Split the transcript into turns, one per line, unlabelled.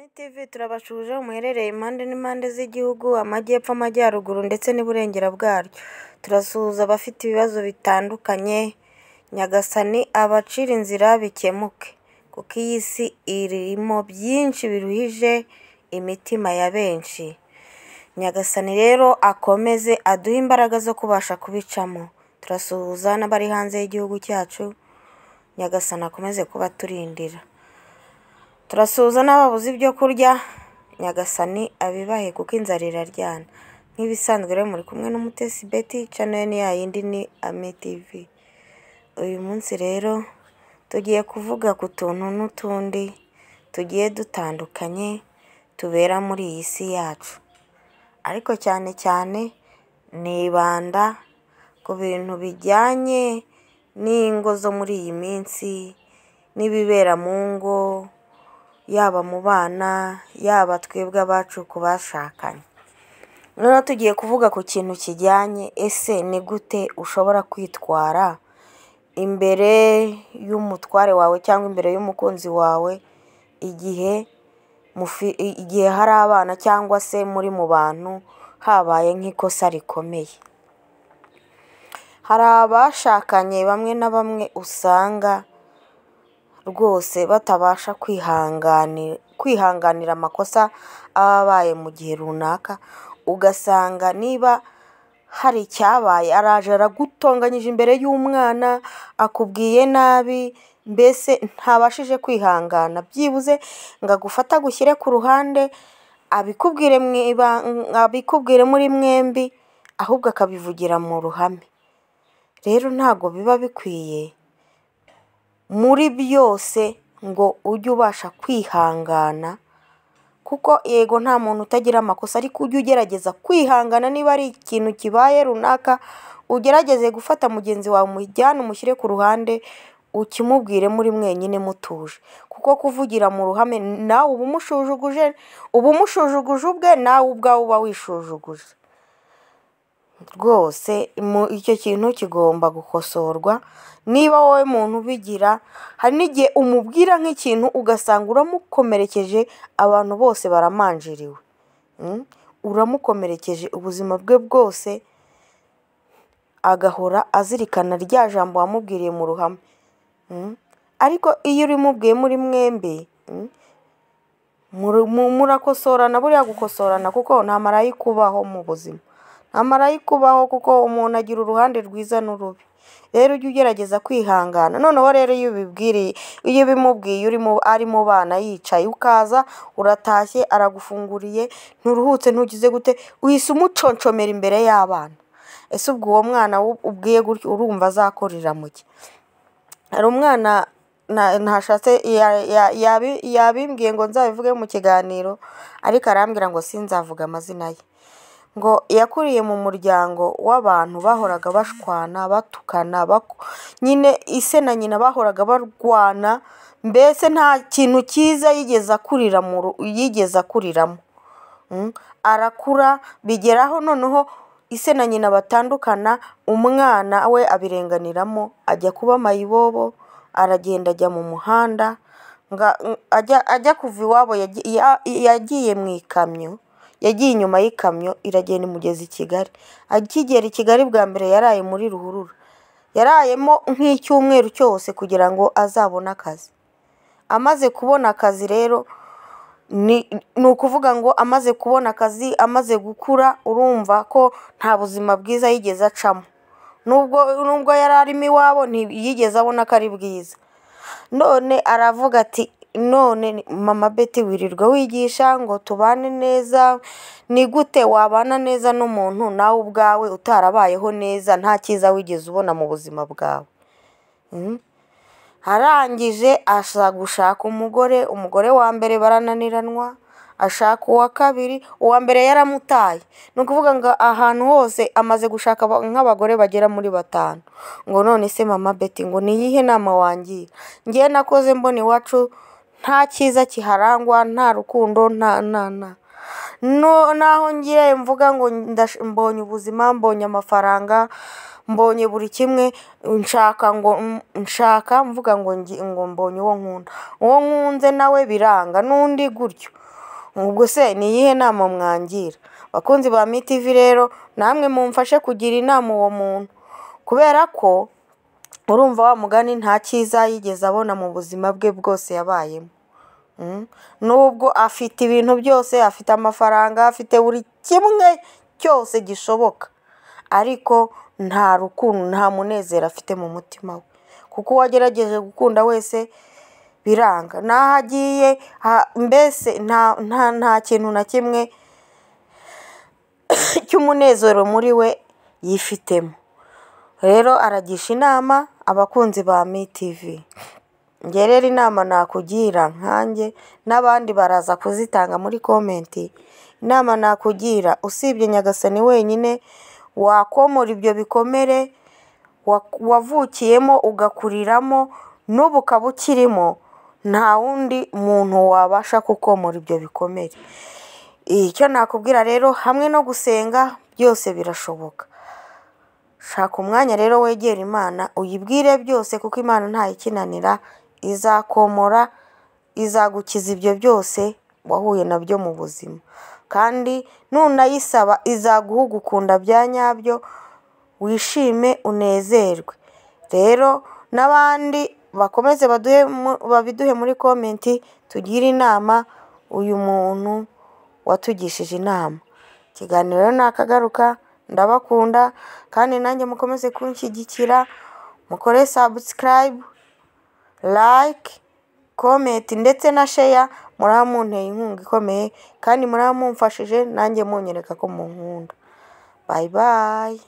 Ami TV turabashuje muherereye impande n'impande z'igihugu, amajyepfo, amajyaruguru ndetse n'iburengera bwaryo. Turasuhuza abafite ibibazo bitandukanye, Nyagasani abacire inzira bikemuke, kuko iyi si irimo byinshi biruhije imitima ya benshi. Nyagasani rero akomeze aduhe imbaraga zo kubasha kubicamo. Turasuhuza n'abari hanze y'igihugu cyacu, Nyagasani akomeze kubaturindira. Turasuhuza n'ababuze ibyo kurya, Nyagasani abibahe kuko inzara iraryana. Nk'ibisanzwe rero muri kumwe n'Umutesi Betty, channel ni ya yindi ni Ami TV. Uyu munsi rero tugiye kuvuga ku tuntu n'utundi tugiye dutandukanye tubera muri iyi si yacu. Ariko cyane cyane nibanda ku bintu bijyanye n'ingo zo muri iyi minsi n'ibibera mu ngo, yaba mu bana, yaba twebwe abacu ku bashakanye. Noneho tugiye kuvuga ku kintu kijyanye ese ni gute ushobora kwitwara imbere y'umutware wawe cyangwa imbere y'umukunzi wawe igihe igihe hari abana cyangwa se muri mu bantu habaye nk'ikosa rikomeye. Hari abashakanye bamwe na bamwe usanga rwose batabasha kwihanganira amakosa aba abaye mu gihe runaka, ugasanga niba hari icyabaye araje aragutonganyije imbere y'umwana, akubwiye nabi, mbese ntabashije kwihangana byibuze ngo agufate agushyire ku ruhande, abikubwire mu ibanga, abikubwire muri mwembi, ahubwo akabivugira mu ruhame. Rero ntabwo biba bikwiye muri byose ngo ujye ubasha kwihangana, kuko yego nta muntu utagira amakosa, ariko ujye ugerageza kwihangana niba ari ikintu kibaye runaka, ugerageze gufata mugenzi wawe umujyane umushyire ku ruhande, ukimubwire muri mwenyine mutuje. Kuko kuvugira mu ruhame nawe uba umushujuguje, uba umushujuguje ubwe, nawe ubwawe uba wishujuguje. Rwose icyo kintu kigomba gukosorwa, niba wowe muntu ubigira, hari n'igihe umubwira nk'ikintu ugasanga uramukomerekeje, abantu bose baramanjiriwe. Uramukomerekeje ubuzima bwe bwose, agahora azirikana rya jambo wamubwiriye mu ruhame. Ariko iyo urimubwiye muri mwembi, murakosorana, buriya gukosorana kuko nta marayika ubaho mu buzima. Nta marayika ubaho kuko umuntu agira uruhande rwiza n'urubi. Rero ujye ugerageza kwihangana. Noneho rero iyo ubibwiriye, iyo ubimubwiye ari mu bana yicaye, ukaza uratashye aragufunguriye, nturuhutse ntugize gute, uhise umuconcomera imbere y'abana. Ese ubwo uwo mwana ubwiye gutyo urumva azakorera mu ki? Hari umwana ntashatse yabimbwiye ngo nzabivuge mu kiganiro, ariko arambwira ngo sinzavuga amazina ye. Ngo yakuriye mu muryango w'abantu bahoraga bashwana, batukana, nyine ise na nyina bahoraga barwana, mbese nta kintu cyiza yigeze akuriramo. Arakura bigeraho noneho ise na nyina batandukana, umwana we abirenganiramo, ajya kuba mayibobo, aragenda ajya mu muhanda, ajya kuva iwabo yagiye mu ikamyo, yagiye inyuma y'ikamyo iragenda imugeza i Kigali. Akigera i Kigali bwa mbere yaraye muri ruhurura, yarayemo nk'icyumweru cyose kugira ngo azabone akazi. Amaze kubona akazi rero ni ukuvuga ngo amaze kubona akazi, amaze gukura, urumva ko nta buzima bwiza yigeze acamo. Nubwo yari arimo iwabo ntiyigeze abona ko ari bwiza. None aravuga ati none mama Betty wirirwa wigisha ngo tubane neza, ni gute wabana neza n'umuntu nawe ubwawe utarabayeho neza, nta cyiza wigeze ubona mu buzima bwawe? Arangije aza gushaka umugore, umugore wa mbere barananiranwa, ashaka uwa kabiri, uwa mbere yaramutaye. Ni ukuvuga ngo ahantu hose amaze gushaka nk'abagore bagera muri 5. Ngo none se mama Betty ngo ni iyihe nama wangira? Njyewe nakoze mbona iwacu nta cyiza kiharangwa, nta rukundo, nta nta nta. Naho ngiye mvuga ngo mbonye ubuzima, mbonye amafaranga, mbonye buri kimwe, nshaka ngo nshaka mvuga ngo ngo mbonye uwo nkunda. Uwo nkunze nawe biranga, n'undi gutyo. Ubwo se ni iyihe nama mwangira? Bakunzi ba MITV rero namwe mumfashe kugira inama uwo muntu, kubera ko urumva wa mugani nta cyiza yigeze abona mu buzima bwe bwose yabayemo. Nubwo afite ibintu byose, afite amafaranga, afite buri kimwe cyose gishoboka, ariko nta rukundo, nta munezero afite mu mutima we, kuko uwo agerageje gukunda wese biranga, n'aho agiye mbese nta kintu na kimwe cy'umunezero muri we yifitemo. Rero aragisha inama abakunzi ba MITV. Njye rero inama nakugira nkanjye n'abandi baraza kuzitanga muri comment, inama nakugira usibye Nyagasani wenyine wakomora ibyo bikomere wavukiyemo ugakuriramo n'ubu ukaba ukirimo, nta wundi muntu wabasha kukomora ibyo bikomere. Icyo nakubwira rero hamwe no gusenga byose birashoboka. Shaka umwanya rero wegere Imana uyibwire byose, kuko Imana ntayikinanira, izakomora, izagukiza ibyo byose wahuye nabyo mu buzima, kandi nunayisaba izaguha ugukunda bya nyabyo, wishime unezerwe. Rero n'abandi bakomeze babiduhe muri comment, tugire inama uyu muntu watugishije inama. Ikiganiro rero nakagaruka, ndabakunda kandi nanjye mukomeze kunshyigikira, mukore subscribe, like, comment ndetse na share, muraba munteye inkunga ikomeye kandi muraba mumfashije nanjye munyereka ko munkunda. Bye bye.